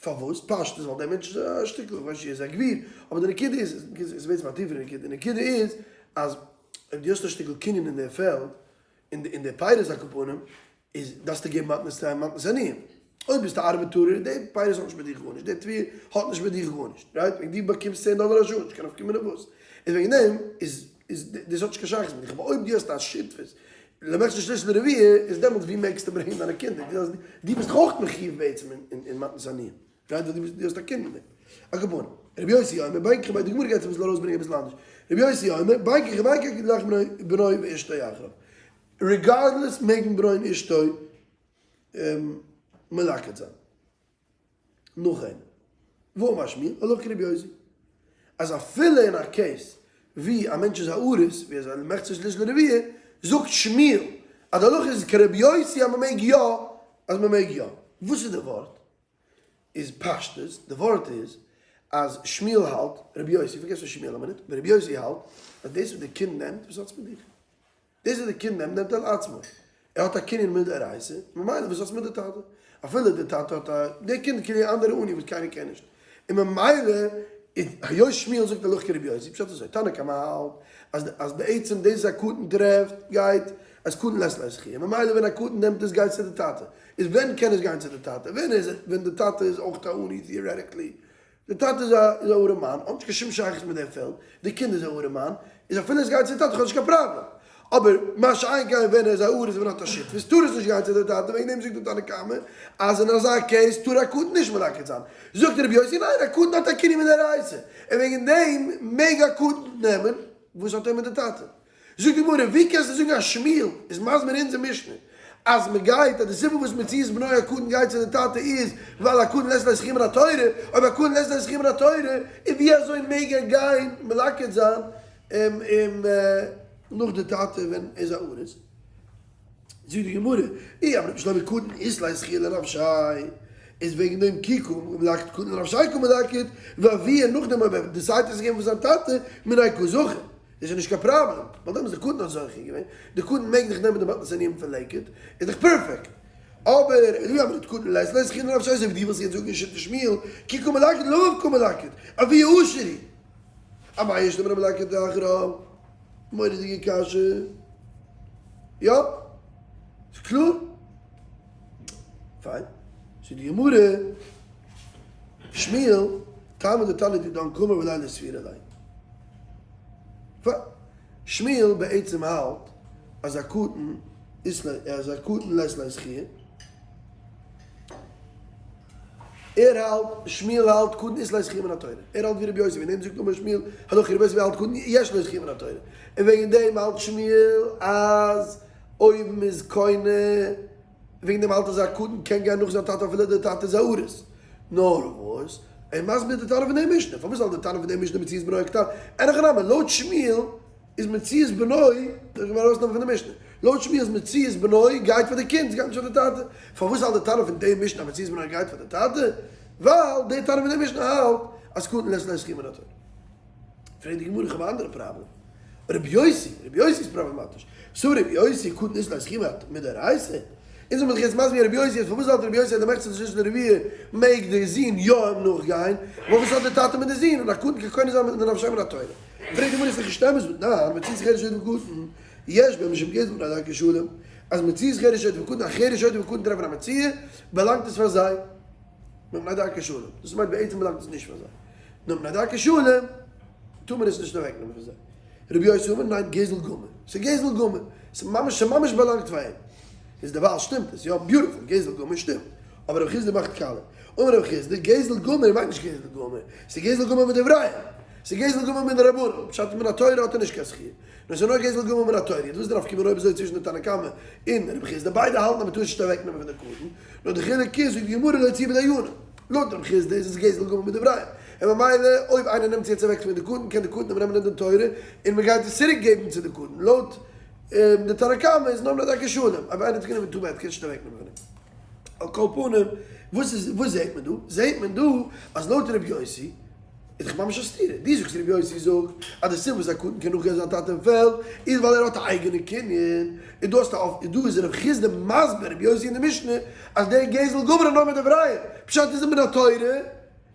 פארוואס? פשטות ווייל דער מענטש איז א שטיקל, איך ווייס נישט צו ער איז א גביר, אבער די נקודה איז, עס איז בעצם א טיפערע נקודה, די נקודה איז אז אויב דו האסט א שטיקל קנין אין דער פעלד, אין די פירות על כל פנים, איז דארפסטו געבן מתנות מתנות עניים. אויב ביסטו א ארבעטארער, די פירות האט נישט מיט דיך גארנישט, די תבואה האט נישט מיט דיך גארנישט, right? וועגן דו באקומסט צען דאלער א שעה, נישט קיין נפקא מינה וואס. איז וועגן דעם איז איז דאס האט נישט קיין שייכות מיט דיך, אבער אויב דו האסט א שותפות למחצה שליש לרביע, איז דעמאלטס ווי מעגסטו ברענגען דיינע קינדער? דו ביסט דאך אויך מחיוב בעצם אין מתנות עניים, right? ווייל דו האסט א קינד מיט דעם. על כל פנים, רבי יוסי אומר, בין כך ובין, די גמרא גייט עס אביסל ארויסברענגען אביסל אנדערש. רבי יוסי אומר, בין כך ובין כך ילקט בנו ואשתו אחריו. regardless מעגן בנו און אשתו מלקט זיין. נאך אים. ואמר שמואל, הלכה כרבי יוסי, אז אפילו אין א case ווי א מענטש איז א אריס, ווי ער איז א למחצה שליש לרביע, זאגט שמואל אז די הלכה איז כרבי יוסי אז מ'מעג יא, אז מ'מעג יא. וואס איז די ווארט? איז פשטות, די ווארט איז אז שמואל האלט, רבי יוסי, פארגעס פון שמואל א מינוט, רבי יוסי האלט אז דאס וואס די קינד נעמט, וואס האטס מיט דיך? דאס וואס די קינד נעמט, נעמט ער לעצמו. ער האט א קנין מדאורייתא, ממילא וואס האסטו מיט די טאטע? אפילו די טאטע האט א, די קינד איז כאילו אנדערע עני וואס קיינער קען נישט. און ממילא איז היות שמואל זאגט הלכה כרבי יוסי, פשט אזוי, תנא קמא האלט אז אז בעצם דאס אז א קטן טרעפט גייט. אז קטן לית ליה זכיה, ממילא ווען א קטן נעמט עס גייט עס צו די טאטע, איז ווען קען עס גיין צו די טאטע? ווען איז ווען די טאטע איז אויך א עני theoretically, די טאטע איז א איז א ארעמאן, האט נישט קיין שום שייכות מיט די פעלד, די קינד איז א ארעמאן, איז אפילו עס גייט צו די טאטע האט נישט קיין פראבלעם, אבער מה שאין כן ווען ער איז א אריס און האט א שותפות טאר עס נישט גיין צו די טאטע, וועגן דעם זאגט די תנא קמא אז אין אזא case טאר א קטן נישט מלקט זיין, זאגט רבי יוסי ניין א קטן האט א קנין מדאורייתא און וועגן דעם מעג א קטן נעמען, וואס האט ער מיט די טאטע? זאגט די גמרא, ווי קענסטו זאגן אז שמואל איז מסביר אין אונזער משנה אז מען גייט אז די סיבה וואס מציאת בנו הקטן גייט צו די טאטע איז ווייל הקטן לית ליה זכיה מן התורה, אויב הקטן לית ליה זכיה מן התורה איז ווי אזוי מעג ער גיין מלקט זיין נאך די טאטע ווען ער איז א ארוס? זאגט די גמרא, אי אמרת בשלמא קטן אית ליה זכיה לנפשיה, איז וועגן דעם כי קא מלקט קטן לנפשיה קא מלקט, ואבוה נאכדעם אויב ער decide ט עס צו געבן פאר זיין טאטע, מיניה קא זכי, דאס איז נישט קיין פראבלעם, ווייל דעמאלטס די קטן האט זוכה געווען, די קטן מעג דאך נעמען די מתנת עניים פון לקט, איז דאך פערפעקט. אבער אי אמרת קטן לית ליה זכיה לנפשיה אזוי ווי דו ווילסט יעצט זאגן אין שיטת שמואל, כי קא מלקט לאביו קא מלקט, אבוה עשיר הוא. אמאי השתא מלקט אחריו? מורא'דיגע קשיא. יא? איז קלאר? פיין. זאגט די גמרא, שמואל, טעמא דתנא דידן קאמר וליה לא סבירא ליה. פיין. שמואל בעצם האלט אז א קטן איז אז א קטן לית ליה זכיה. ער האלט, שמואל האלט קטן אית ליה זכיה מן התורה. ער האלט ווי רבי יוסי, וועגן דעם זאגט אמר שמואל, הלכה רבי יוסי האלט קטן יש לו זכיה מן התורה. און וועגן דעם האלט שמואל אז אויב מ'איז קונה, וועגן דעם האלט אז א קטן קען גיין נאך זיין טאטע אפילו דער טאטע איז א ארוס. נאר וואס, ער מסביר די טענה פון דעם משנה. פארוואס האלט די תנא פון דעם משנה מציאת בנו הקטן? אין הכי נמי, לויט שמואל איז מציאת בנו, דאס קען מען ארויסנעמען פון די משנה, לויט שמואל איז מציאת בנו גייט פאר די קינד, ס'גייט נישט פאר די טאטע, פארוואס האלט די תנא פון די משנה אז מציאת בנו גייט פאר די טאטע? ווייל די תנא פון די משנה האלט אז קטן לית ליה זכיה מן התורה. פרעגט די גמרא איך האב א אנדערע פראבלעם, רבי יוסי, רבי יוסי איז פראבלעמאטיש, סבר רבי יוסי קטן אית ליה זכיה מדאורייתא, אונז האבן דאך יעצט מסביר רבי יוסי אז פארוואס האלט רבי יוסי אז די מחצה לשליש ולרביע מעג די זון יא אים נאכגיין, ווייל וואס האט די טאטע מיט די זון און א קטן קען קונה זיין לנפשיה מן התורה. פרעגט די גמרא איז דאך נישט אמת והתנן, מציאת חרש שוטה וקטן, יש בהם משום גזל מפני דרכי שלום, אז מציאת חרש שוטה וקטן, א חרש שוטה וקטן טרעפן א מציאה, באלאנגט עס פאר זיי, מפני דרכי שלום, דאס מיינט בעצם באלאנגט עס נישט פאר זיי, נאר מפני דרכי שלום טאר מען עס נישט אוועקנעמען פון זיי. רבי יוסי אומר ניין גזל גמור, ס'איז גזל גמור, ס'איז ממש ס'ממש באלאנגט פאר אים, איז דערווייל שטימט עס, יא beautiful, גזל גמור שטימט, אבער רב חסדא מאכט קאלע, אמר רב חסדא, גזל גמור מיינט נישט גזל גמור, ס'איז גזל גמור מדבריהם, ס'איז גזל גמור מדרבנן, פשט מן התורה האט ער נישט קיין זכי', נאר ס'איז נאר גזל גמור מן התורה, יעצט וואס איז די נפקא מינה אויב אזוי צווישן די תנא קמא און רב חסדא, ביידע האלטן אז מ'טאר עס נישט אוועקנעמען פון די קטן, נאר די חילוק איז זאגט די גמרא להוציאו בדיינים. לויט רב חסדא איז עס גזל גמור מדבריהם, און ממילא אויב איינער נעמט עס יעצט אוועק פון די קטן קען די קטן אים נעמען אין דין תורה און מען גייט עס צוריק געבן צו די קטן, לויט די תנא קמא איז נאר מדרכי שלום, אויב איינער האט עס גענומען too bad קענסט נישט אוועק נעמען פון אים. על כל פנים, וואס איז וואס זעהט מען דא? זעהט מען דא אז לויט רבי יוסי איז דאך ממש א סתירה, דו זאגסט רבי יוסי זאגט אז די סיבה וואס א קטן קען נאכגיין זיין טאטע אין פעלד איז ווייל ער האט א אייגענע קנין, און דא האסטו אויף דא איז רב חסדא מסביר רבי יוסי אין די משנה אז דער גזל גמור איז נאר מדבריהם, פשט איז מן התורה,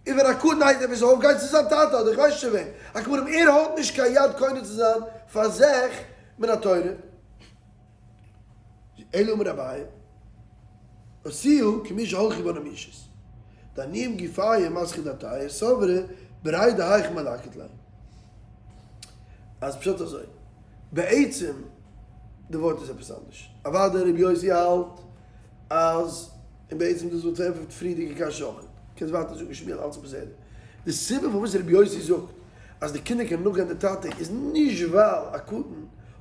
און ווען א קטן הייבט עפעס אויף גייט צו זיין טאטע אדער איך ווייס נישט צו וועם, על כל פנים ער האט נישט קיין יד קונה צו זיין פאר זיך מן התורה. אלא אמר אביי, עשיה כמי שהלכו בה נמישות, דעניים גופייהו מסחי דעתייהו סברי בריה דהיכי מלקט ליה. אז פשט אזוי, בעצם די ווארט איז עפעס אנדערש, אוודאי רבי יוסי האלט אז, און בעצם דאס וואלט פארענטפערט פריערדיגע קשיא אויך, קענסט ווייטער זאגן שמואל אלץ איז בסדר. די סיבה פארוואס רבי יוסי זאגט אז די קינדער קענען נאכגיין די טאטע איז נישט ווייל א קטן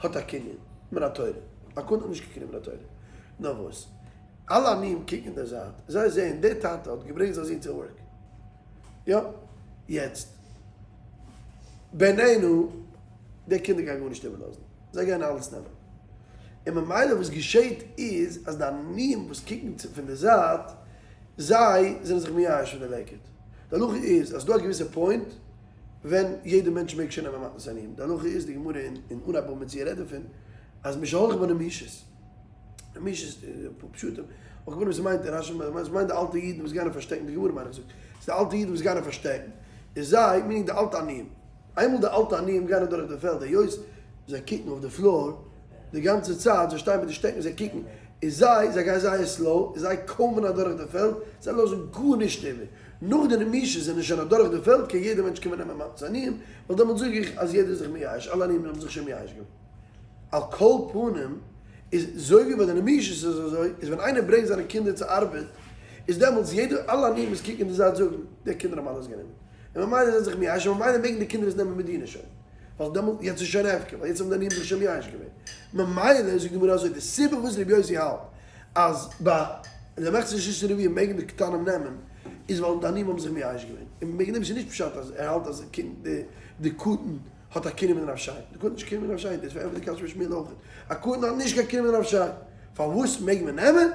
האט א קנין מן התורה, א קטן האט נישט קיין קנין מן התורה, נאר וואס אלע עניים קוקן אין די זייט, זיי זעען די טאטע האט געברענגט זיין זון צו work, יא, יעצט בינינו די קינדער גייען גארנישט איבערלאזן, זיי גייען אלעס נעמען, און ממילא וואס געשעט איז אז די עניים וואס קוקן פון די זייט, זיי זענען זיך מייאש פון די לקט. די הלכה איז אז ס'דא א געוויסע point ווען יעדע מענטש מעג שוין נעמען מתנת עניים, די הלכה איז, די גמרא אין אנהייב בבא מציעא רעדט דערפון, אז משהלכו בה נמושות, נמושות פשטים, על כל פנים ס'מיינט רש"י מיינט די אלטע אידן וואס גייען פארשטעקן, די גמרא מיין איך זאגט, ס'איז די אלטע אידן וואס גייען פארשטעקן, איז זיי, meaning די אלטע עניים, איינמאל די אלטע עניים גייען אדורך די פעלד היות זיי קוקן אויף די floor. די גאנצע צייט, זיי שטייען מיט די שטעקן זיי קוקן, איז זיי, זיי גייען זייער slow, זיי comb ען אדורך די פעלד, זיי לאזן גארנישט איבער. נאך די נמישות זענען שוין אדורך די פעלד קען יעדער מענטש קומען נעמען מתנת עניים, ווייל דעמאלטס זאג איך אז יעדער איז זיך מייאש, אלע עניים האבן זיך שוין מייאש געווען. על כל פנים, איז אזוי ווי ביי די נמישות איז אזוי, איז ווען איינער ברענגט זיינע קינדער צו ארבעט, איז דעמאלטס יעדער, אלע עניים וואס קוקן אין די זייט זאגן, די קינדער האבן אלעס גענומען. און ממילא זענען זיך מייאש, און ממילא מעגן די קינדער עס נעמען מדינה שוין. ווייל דעמאלט, יעצט איז שוין הפקר, ווייל יעצט האבן די עניים זיך שוין מייאש געווען. ממילא זאגט די גמרא אזוי, די סיבה וואס רבי יוסי האלט אז ביי למחצה שליש ורביע מעגן די קטנים נעמען, איז ווייל די עניים האבן זיך מייאש געווען. און וועגן דעם איז נישט פשט אז ער האלט אז די קטן האט א קינוי מנפשי. די קטן האט נישט קינוי מנפשי, דאס פארענטפערט די קשיא פון שמואל אויך. א קטן האט נישט קיין קינוי מנפשי. פארוואס מעג מען נעמען?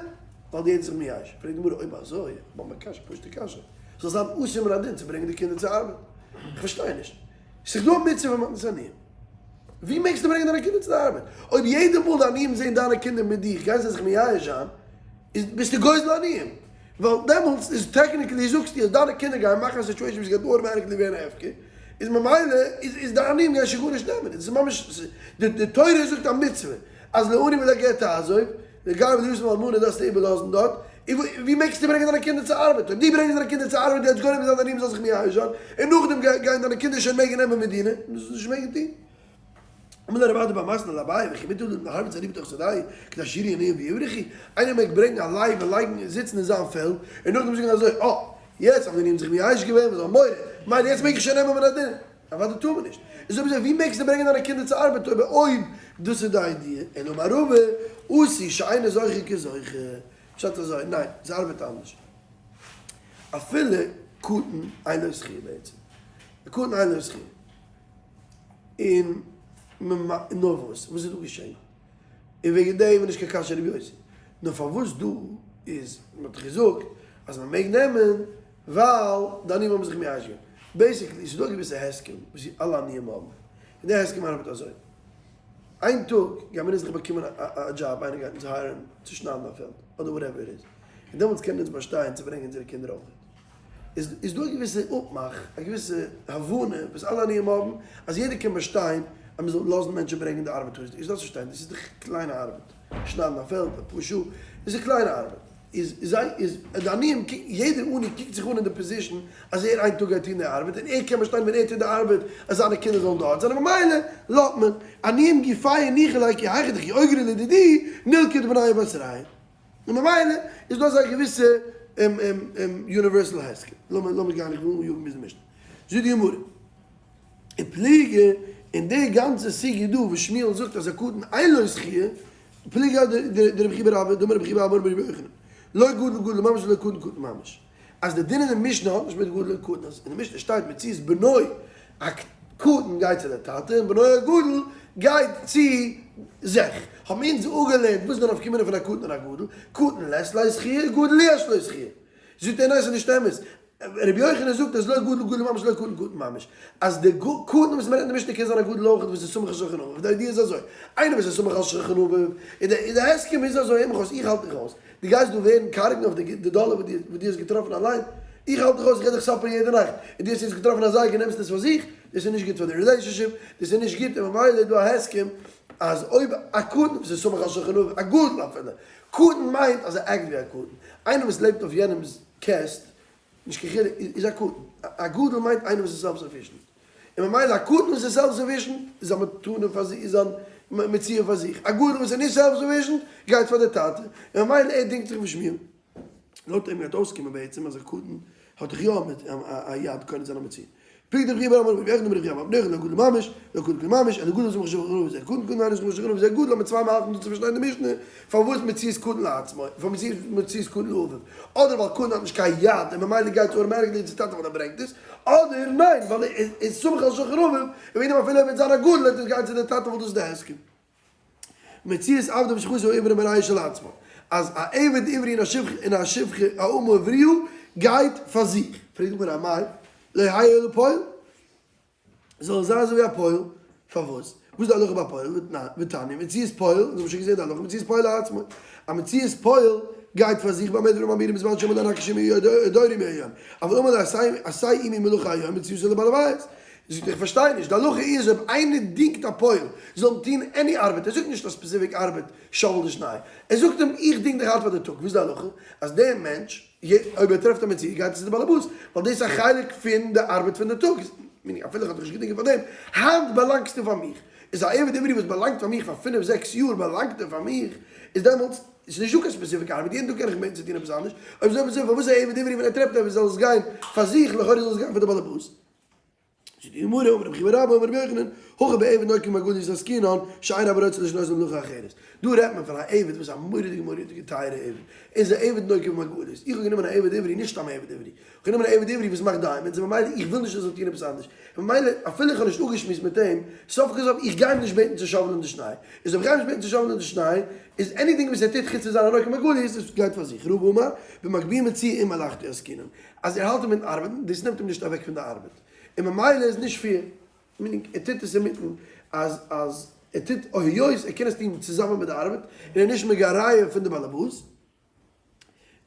ווייל די איד איז זיך מייאש. פרעגט די גמרא אויב אזוי, האב איך א קשיא, פשוט'ע קשיא, זאל זיין אסור מן הדין צו ברענגען די קינדער צו ארבעט? איך פארשטיי נישט. ס'איז דא א מצוה פון מתנת עניים. ווי מעגסטו ברענגען דיינע קינדער צו די ארבעט? אויב יעדע מאל די עניים זעהן דיינע קינדער מיט דיך גייען זיי זיך מייאש זיין, איז ביסטו גוזל עניים. ווייל דעמאלטס איז technically זאגסטו אז דיינע קינדער גייען מאכן א situation ווי ס'גייט automatically ווערן הפקר, איז ממילא איז די עניים גייען שוין גארנישט נעמען. עס איז ממש, די תורה זאגט א מצוה אז לעני ולגר תעזוב, לגר וליתום ולאלמנה דארפסטו איבערלאזן דארט, און ווי מעגסטו ברענגען דיינע קינדער צו ארבעט? אויב דו ברענגסט דיינע קינדער צו ארבעט גייט גורם זיין די עניים זאל זיך מייאש זיין, און נאכדעם גייען דיינע קינדער שוין מעגן נעמען מדינה, און דאס איז נישט מעגן טון. אמר ליה רב אדא בר מתנא לאביי וכי מותר לאדם להרביץ ארי בתוך שדהו כדי שיראו עניים ויברחו, איינער מעג ברענגען א לייב און לייגן זיצן אין זיין פעלד, און נאכדעם זאגן אזוי, אה, יעצט האבן די עניים זיך מייאש געווען, וואס זיי האבן מורא, מילא יעצט מעג איך שוין נעמען מן הדין. אוודאי טאר מען נישט. איז אויב אזוי ווי מעגסטו ברענגען דיינע קינדער צו ארבעט אויב אויב דאס איז די idea? אלא אמר רבא, אתי שאינו זוכה כזוכה. פשט אזוי, ניין, עס ארבעט אנדערש. אפילו קטן אין לו זכי' בעצם. קטן אין לו זכי'. און נאר וואס? וואס איז דא געשען? און וועגן דעם איז נישט קיין קשיא רבי יוסי. נאר פארוואס דא איז, מען האט דאך געזאגט אז מען מעג נעמען ווייל די עניים האבן זיך מייאש געווען. basically ס'איז דא א געוויסע הסכם וואס אלע עניים האבן, און די הסכם ארבעט אזוי. איין טאג גיימיר אונז דאך באקומען א דזשאב, איינער גייט אונז hire ן צו שניידן א פעלד, אדער whatever it is, און דעמאלטס קענען אונז באשטיין צו ברענגען אונזערע קינדער אויך. איז איז דא א געוויסע אפמאך, א געוויסע הבנה וואס אלע עניים האבן, אז יעדער קען באשטיין אז מען זאל לאזן מענטשן ברענגען די ארבעט אויס. דארפסט פארשטיין, דאס איז דאך קליינע ארבעט, שניידן א פעלד אפאר שעה, דאס איז קליינע ארבעט. איז זיי איז די עניים קוקן יעדער עני קוקט זיך אן אין די position אז ער איין טאג גייט טון די ארבעט און ער קען באשטיין ווען ער טוט די ארבעט אז זיינע קינדער זאלן דארט זיין און ממילא לאזט מען עניים גופייהו ניחא להו כי היכי דכי אגרוה לדידהו נלקוט בנייהו בתרייהו און ממילא איז דא אזא געוויסע universal הסכם לאמיר לאמיר גיין איך וויל אניאגן ביז די משנה זאגט די גמרא. ופליגא אין די גאנצע סוגיא דא וואס שמואל זאגט אז א קטן אין לו זכיה, פליגא דרבי חייא בר אבא דאמר רבי חייא בר אבא אמר רבי יוחנן, לא גדול גדול ממש ולא קטן קטן ממש, אז די דין אין די משנה האט נישט מיט גדול און קטן, אז אין די משנה שטייט מציאת בנו הקטן גייט צו די טאטע און בנו הגדול גייט צו זיך, האבן אונז אפגעלערנט וואס איז די נפקא מינה פון א קטן און א גדול, קטן לית ליה זכיה גדול יש לו זכיה, זאגט ער ניין ס'איז נישט אמת, רבי יוחנן זאגט אז לא גדול גדול ממש לא קטן קטן ממש, אז די קטן וואס מ'רעדט אין די משנה קען זיין א גדול אויך וואס איז סמוך על שולחן אביו, די idea איז אזוי, איינער וואס איז סמוך על שולחן אביו, און די הסכם איז אזוי, הער מיך אויס, איך האלט דיך אויס, דו גייסט דא ווערן קארג אויף די דאלער וואס דו האסט געטראפן אליין, איך האלט דיך אויס, איך גיב דיך supper יעדע נאכט, און דו האסט יעצט געטראפן א זייגער נעמסט עס פאר זיך, דאס איז נישט גוט פאר די relationship, דאס איז נישט גוט, און ממילא איז דא א הסכם אז אויב א קטן וואס איז סמוך על שולחן אביו, א גדול אפילו, קטן מיינט אז ער act ווי א קטן, איינער וואס לעבט אויף יענעמ'ס קעסט, נישט קיין חילוק, איז א קטן. א גדול מיינט איינער וואס איז self sufficient. און ממילא א קטן וואס איז self sufficient איז א מתנה פאר זיך, איז א מציאה פאר זיך. א גדול וואס איז נישט self sufficient גייט פאר די טאטע, און ממילא ער דינגט זיך ווי שמואל. לויט אים גייט אויסקומען בעצם אז א קטן האט דאך יא א יד קונה זיין א מציאה. פרקט דער חיבור אמר רבי יוחנן ברבי חייא אמר רבי יוחנן לא גדול ממש, לא קטן קטן ממש, אלא גדול סמוך על שולחן אביו וזה קטן קטן אינו סמוך על שולחן אביו וזה גדול האבן צוויי מהלכים דא צו פארשטיין די משנה, פארוואס מציאת קטן לעצמו, פארוואס מציאת קטן לאביו, אדער ווייל קטן האט נישט קיין יד און ממילא גייט עס automatically צו טאטע ווייל ער ברענגט עס, אדער ניין ווייל ער איז סמוך על שולחן אביו און וועגן דעם אפילו ער וועט זיין א גדול וועט עס גיין צו די טאטע ווייל דאס איז די הסכם. מציאת עבדו ושפחתו העברי מראיה של עצמו, אז א עבד עברי און א שפחה און א שפחה א אמה עבריה גייט פאר זיך, פרעגט די גמרא אמאי לא יהא אלא פועל, זאל עס זיין אזוי ווי א פועל, פארוואס? וואס איז די הלכה ביי פועל? ותניא, מציאת פועל, אונז האבן שוין געזען די הלכה, מציאת פועל לעצמו, א מציאת פועל גייט פאר זיך במה דברים אמורים בזמן שאמר להן הקישו מהדורים מהיום, אבל אמר לה עשה עמי מלאכה היום מציאתו לבעל הבית. זאגט ער איך פארשטיי נישט, די הלכה איז אויב איינער דינגט א פועל זאל אים טון any ארבעט, ער זאגט נישט א specific ארבעט shovel די שניי, ער זאגט אים איך דינג דיך היינט פאר די טאג, וואס איז די הלכה? אז דער מענטש אויב ער טרעפט א מציאה גייט עס צו די באלעבאס, ווייל דאס איז א חלק פון די ארבעט פון די טאג, meaning אפילו איך האב דיך נישט געדינגען פאר דעם, היינט באלאנגסטו פאר מיך, איז א עבד עברי וואס באלאנגט פאר מיך פאר פינף זעקס יאר באלאנגט ער פאר מיך, איז דעמאלטס איז נישטא קיין specific ארבעט, יעדן טאג קען איך בעטן צו טון עפעס אנדערש, אויב אזוי אזוי פארוואס א עבד עברי ווען ער טרעפט עפעס זאל עס גיין פאר זיך, לכאורה זאל עס גיין פאר די באלעבאס. זאגט די גמרא, אמר רבי חייא בר אבא אמר רבי יוחנן, הכא בעבד נוקב מרגליות עסקינן, שאין רבו רוצה לשנותו למלאכה אחרת. דא רעדט מען פון א עבד וואס איז א מורא'דיגע מורא'דיגע טייערע עבד, ער איז א עבד נוקב מרגליות, איך האב גענומען א עבד עברי, נישט סתם א עבד עברי, איך האב גענומען א עבד עברי וואס מאכט diamonds, און ממילא איך וויל נישט ער זאל טון עפעס אנדערש, ממילא אפילו איך האב נישט אפגעשמועסט מיט אים, סוף כל סוף איך גיי אים נישט בעטן צו shovel ען די שניי, איז אויב איך גיי אים נישט בעטן צו shovel ען די שניי, איז anything וואס ער טוט חוץ פון זיין א נוקב מרגליות, עס גייט פאר זיך, רבא אמר, במגביה מציאה עם מלאכתו עסקינן, אז ער האלט אים אינמיטן ארבעטן, דאס נעמט אים נישט אוועק פון די ארבעט, און ממילא איז נישט fair, meaning ער טוט עס אינמיטן, אז אז ער טוט היות ער קען עס טון צוזאמען מיט די ארבעט, און ער איז נישט מגרע פון די באלעבאס,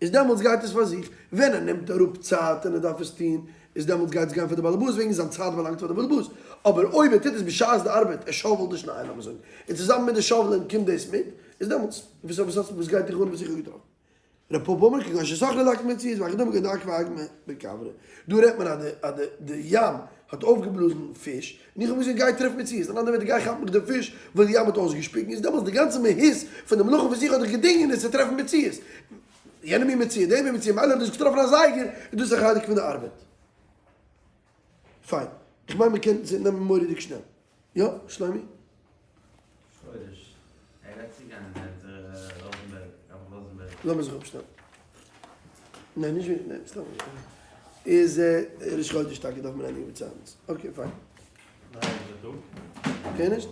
איז דעמאלטס גייט עס פאר זיך, ווען ער נעמט אראפ צייט און ער דארף עס טון, איז דעמאלטס גייט עס גיין פאר די באלעבאס וועגן זיין צייט באלאנגט פאר די באלעבאס, אבער אויב ער טוט עס בשעת די ארבעט, ער shovel ט די שניי לאמיר זאגן, און צוזאמען מיט די shovel ען קומט דאס מיט, איז דעמאלטס וואס וואס וואס גייט דיך אן וואס איך האב געטראפן? רב פפא אמר כגון ששכרו לעקוב מציאות והיכי דמי כגון דעקבי אגמא בכוורי, דא רעדט מען אז די אז די די ים האט אויפגעבלאזן פיש, און איך האב געזאגט גיי טרעף מציאות, אין אנדערע ווערטער גיי כאפ מיך די פיש וואס די ים האט אויסגעשפיגן, איז דעמאלטס די גאנצע מהות פון די מלאכה וואס איך האב דיך געדינגען איז צו טרעפן מציאות, יענע מין מציאה, די מין מציאה, מילא האט דאס געטראפן א זייגער, איז דאס א חלק פון די ארבעט. פיין. איך מיין מען קען עס נעמען מורא'דיג שנעל. יא, שלומי? חודש. ער גייט צוגיין מיט ראזענבערג, רב ראזענבערג. לאמיר זיך אפשטעלן. ניין נישט ווי, ניין סתם. איז ראש חודש טאקע דארף מען ענדיגן מיט צייטנס. okay פיין. ניין, איז דער טאג? קען נישט?